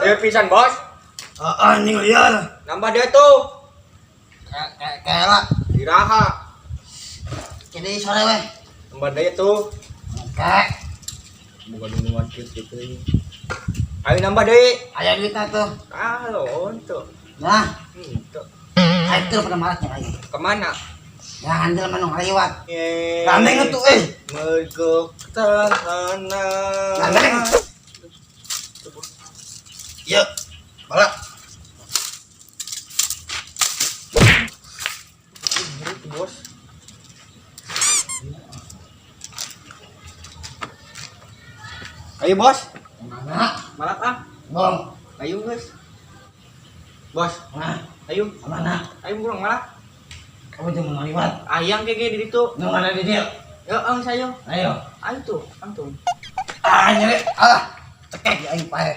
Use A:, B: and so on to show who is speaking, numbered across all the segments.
A: Lieur pisan, Bos.
B: Anjing liar.
A: Nambah dia tuh.
B: Kayak
A: Iraha.
B: Jadi sore weh.
A: Nambah dia tuh.
B: Oke.
A: Bukan nungguan gitu. Ayo nambah deh.
B: Ayo duitnya tuh.
A: Kalau untuk.
B: Nah,
A: Untuk.
B: ayo tuh pada malasnya ayo.
A: Kemana?
B: Jangan jelema nu ngaliwat.
A: Yeay.
B: Gandeng tuh eh.
A: Mergok tahanan.
B: Gandeng. Yuk. Balap.
A: Itu, Bos. Ayo, Bos.
B: Mana?
A: Malak ah.
B: Bong.
A: Ayo, guys. Bos,
B: Nah,
A: ayo.
B: mana?
A: Ayo burung malak.
B: Kamu jangan ngaliwat.
A: Ayang kayak di situ.
B: Nu mana di dia?
A: Ya, ang sayo.
B: Ayo.
A: Ayo tuh, antum.
B: Ah, nyeri. Ah, cekek ya aing pae.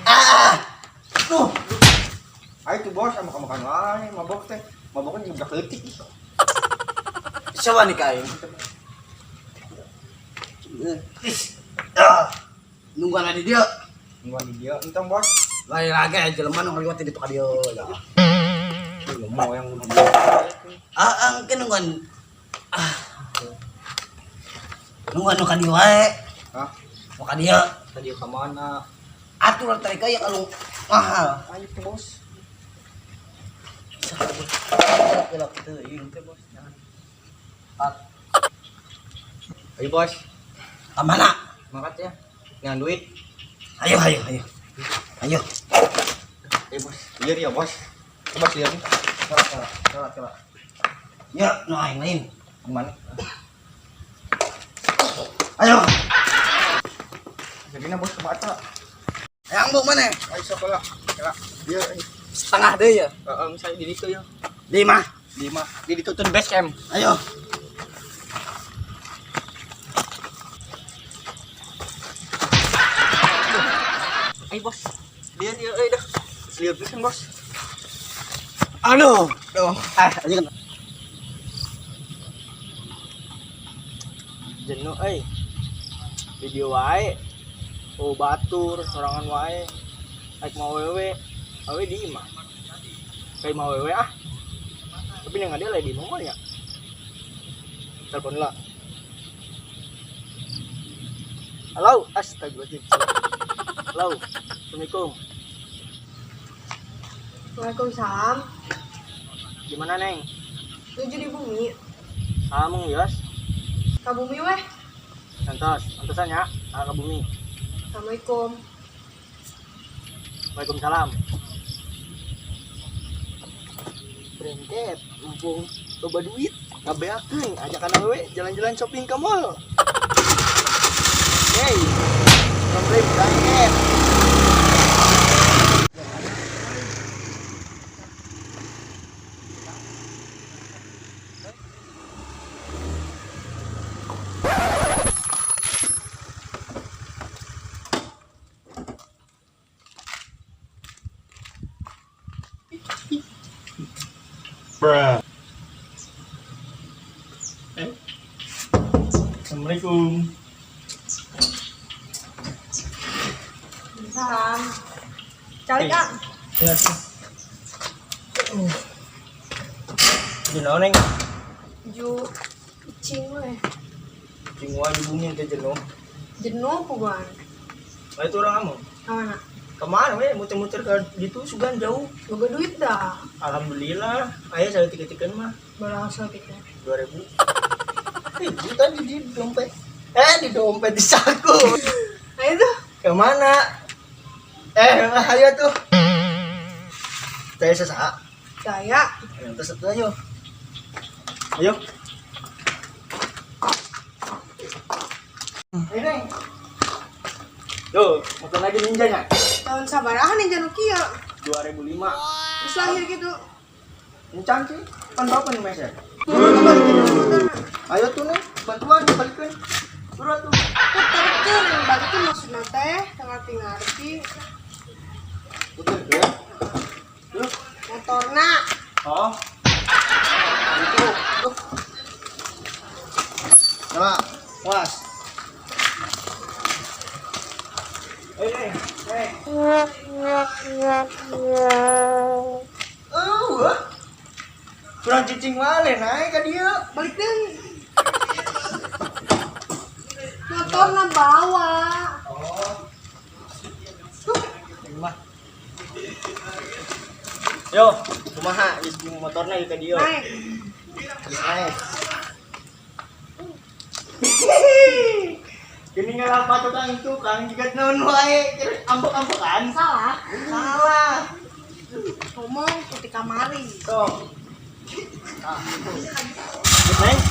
B: Ah. Tuh.
A: Ayo tuh, Bos, sama kamu makan wae, mabok teh. Mabok kan juga leutik.
B: Siapa nih kain? Ah. Nungguan di dia.
A: Nungguan di dia, entong, Bos.
B: Lain lagi jelema nu ngaliwat di ditu ka dieu. Ya.
A: Mau yang dia.
B: Ah, engke nungguan. Ah. Nungguan nu ka dieu wae.
A: Hah?
B: Nu ka dieu.
A: Tadi ke mana?
B: Atuh tadi kaya kalau mahal.
A: Ayo tuh, Bos.
B: Gelap teuing teh, Bos. Jangan. Pat.
A: Ayo, Bos.
B: Ka mana?
A: Makat ya. Dengan duit.
B: Ayo, ayo, ayo. Ayo.
A: Ayo, Bos. Liar ya, Bos. Coba liar nih.
B: Coba, coba, coba, coba. Ya, nu aing lain.
A: Kemana?
B: Ayo.
A: Jadi bos ke mata.
B: Yang bu mana?
A: Ayo sekolah. Kela. Dia
B: Setengah deh ya.
A: heeh, misalnya di situ ya.
B: 5.
A: 5. Di situ tuh base camp.
B: Ayo.
A: Ayo, Bos. Liar ya, euy dah. Liar pisan, Bos.
B: Aduh.
A: Duh,
B: Ah, ayo kan.
A: jenuh euy. Video wae. Oh, batur, sorangan wae. Aik mau wewe. Awe di imah. Kayak mau wewe ah. Tapi yang ada lagi di nomor ya. Telepon lah. Halo, astagfirullahaladzim. Halo, Assalamualaikum.
C: Waalaikumsalam.
A: Gimana, Neng?
C: Nuju di bumi.
A: Ameng, Yos.
C: Ka bumi weh.
A: Antos, antosan ya. Ah, ke bumi.
C: Assalamualaikum.
A: Waalaikumsalam. Brengket, mumpung loba duit, ngabeakeun ajakan awewe jalan-jalan shopping ke mall. Hey, komplit brengket.
D: Bruh. Assalamualaikum.
C: Salam. Calik ah.
A: Ya, tuh. Jenuh, Neng.
C: Ju cing weh.
A: Cing wae di bumi teh jenuh.
C: Jenuh puguan.
A: Nah, itu orang kamu.
C: Kamana?
A: Kemana we muter-muter ke gitu sugan jauh.
C: Boga duit dah.
A: Alhamdulillah, ayah saya tiket-tiket mah
C: Berlangsung kita.
A: 2000. Itu tadi di dompet. Di dompet di saku.
C: Ayo tuh.
A: Kemana? Ayo tuh. Saya sesak.
C: Saya.
A: Ayo, terus satu ayo. Ayo. Ayo, Neng. Tuh, makan lagi ninjanya.
C: Tahun sabaraha ninja nu kieu.
A: 2005.
C: Terus lahir gitu.
A: Encan sih. Pan bapak nih, Mas ya?
C: Turun balikin motorna.
A: Ayo tuh, Neng. Bantuan balikin. Turun tuh.
C: Puterkeun yang balikin maksudna teh, teu ngarti-ngarti.
A: Puter ya. Tuh.
C: Motorna.
A: Oh. Itu. Tuh. Coba, was. Hey, hey. Eueuh. Kurang cicing wae naik ka dieu.
C: Balik deui. Motorna bawa.
A: Oh. Mah. Yo, kumaha geus jeung motorna ieu ka dieu.
C: Naik.
A: Geus naik. Gini ngalapa tukang tukang jiga naon wae ambek-ambekan.
C: Salah.
A: Salah.
C: Ngomong ketika kamari.
A: Tuh. Ah, geus naik.
C: Baik.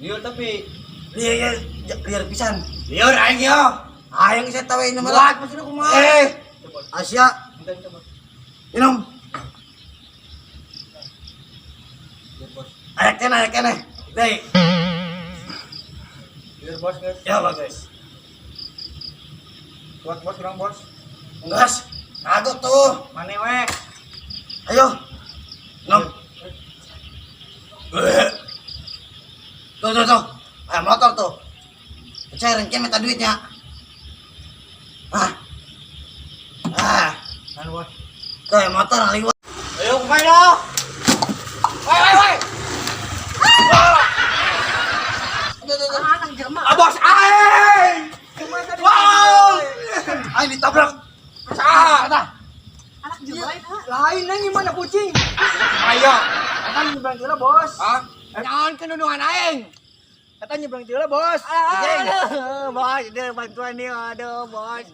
A: Liur tapi
B: Liar, liar pisan. Liar aing yo. Aing saya tahu ini mah.
A: Buat maksudnya kumaha?
B: Eh, Asia, minum. Ayak kene, ayak kene. Deh.
A: Liur bos guys.
B: Ya bagus.
A: Kuat bos kurang bos.
B: Gas. Kagok tuh.
A: Mane we.
B: Ayo. Minum. Tuh, tuh, tuh. Ayo motor tuh. Percaya rengken minta duitnya. Ah. Ah.
A: Kan bos.
B: Tuh, motor liwat.
A: Ayo kumaha dah. Woi woi woi.
B: Tuh, tuh, tuh.
C: Ah, nang jelema.
A: Ah bos aing. Wow.
B: Ayo ditabrak.
A: Saha?
C: Anak jelema eta.
A: Lain nang gimana kucing? Ayo. Eta nyebrang heula bos. Hah?
B: Jangan kenundungan aing.
A: Eta nyebrang heula bos.
B: Aduh, bos, dia bantuan dia, aduh, bos.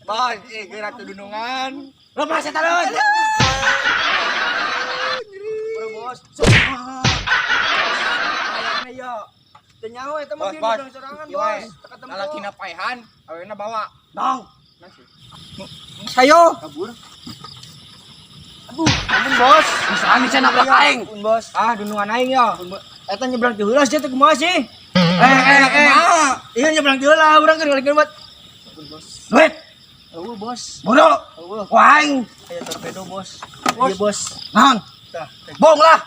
B: Bos, geura tudunungan. Lepas eta leun.
A: Bro bos. Ayo. Teu nyaho eta mah
E: Bos,
A: dia
E: bos.
A: nyebrang sorangan
E: Ieu
A: bos.
E: we.
A: Teu ketemu.
E: Lalakina paehan, awena bawa.
B: Dong.
E: Sayo.
A: Kabur. Aduh, ampun bos.
B: Bisa bisa nabrak aing.
A: Ampun bos.
E: Ah, dunungan aing yo.
A: Ampun, bos. Eta nyebrang ti heula sia teh kumaha sih?
B: Eh.
A: Iya nyebrang ti heula urang keur ngalikeun buat. Ampun bos.
B: Duit.
A: Eueuh bos.
B: Bodoh.
A: Eueuh.
B: Wah, aing.
A: Aya torpedo bos. Iya bos.
B: Naon?
A: Tah,
B: Bong lah.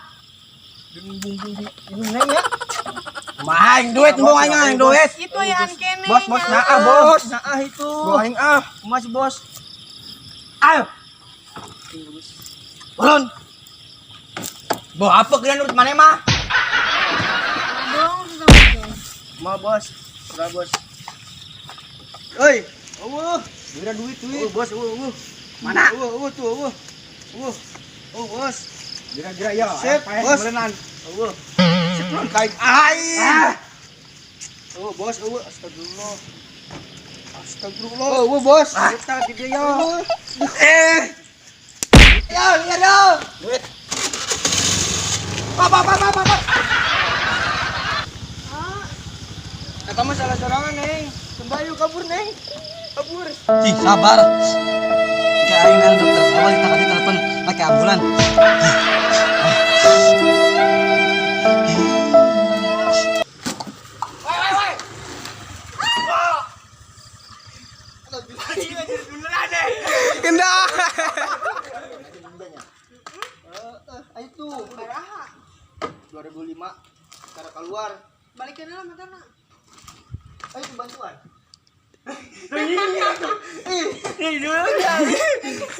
A: bung bung bung. Ini neng ya.
B: Kumaha aing duit, bong aing aing duit.
C: Itu ayaan kene.
A: Bos, bos, nah bos. Nah itu.
E: Bong aing ah.
A: Mas bos.
B: Ayo. Turun.
E: Boh apa kira nurut maneh mah?
C: Dong, susah dong.
A: Ma bos. Sudah bos. Oi, eueuh.
E: Geura duit duit.
A: Eueuh bos, eueuh, eueuh.
B: Mana?
A: Eueuh, eueuh tuh, eueuh. Eueuh. Oh, bos.
E: Geura-geura yo.
A: Sip,
E: Paeh
A: bos.
E: meureunnan.
A: Eueuh.
E: Sip non kain aing.
B: Ah.
A: Eueuh bos, eueuh. Astagfirullah. Astagfirullah. Eueuh bos.
B: Ah.
A: Eta gede yo.
B: Eh.
A: Yo, lihat yo.
B: Duit. Pa pa pa pa pa. pa.
C: Ah,
A: Eta mah salah sorangan, Neng. Kembali kabur, Neng. Kabur.
B: Cing, sabar. Kayak aing nang dokter awal kita tadi telepon pakai ambulan.
E: Woi woi woi. Indah.
A: Eh, itu
C: baraha.
A: 2005 cara keluar.
C: Balikin dulu motorna.
A: Ayo itu bantuan. Ini dulu.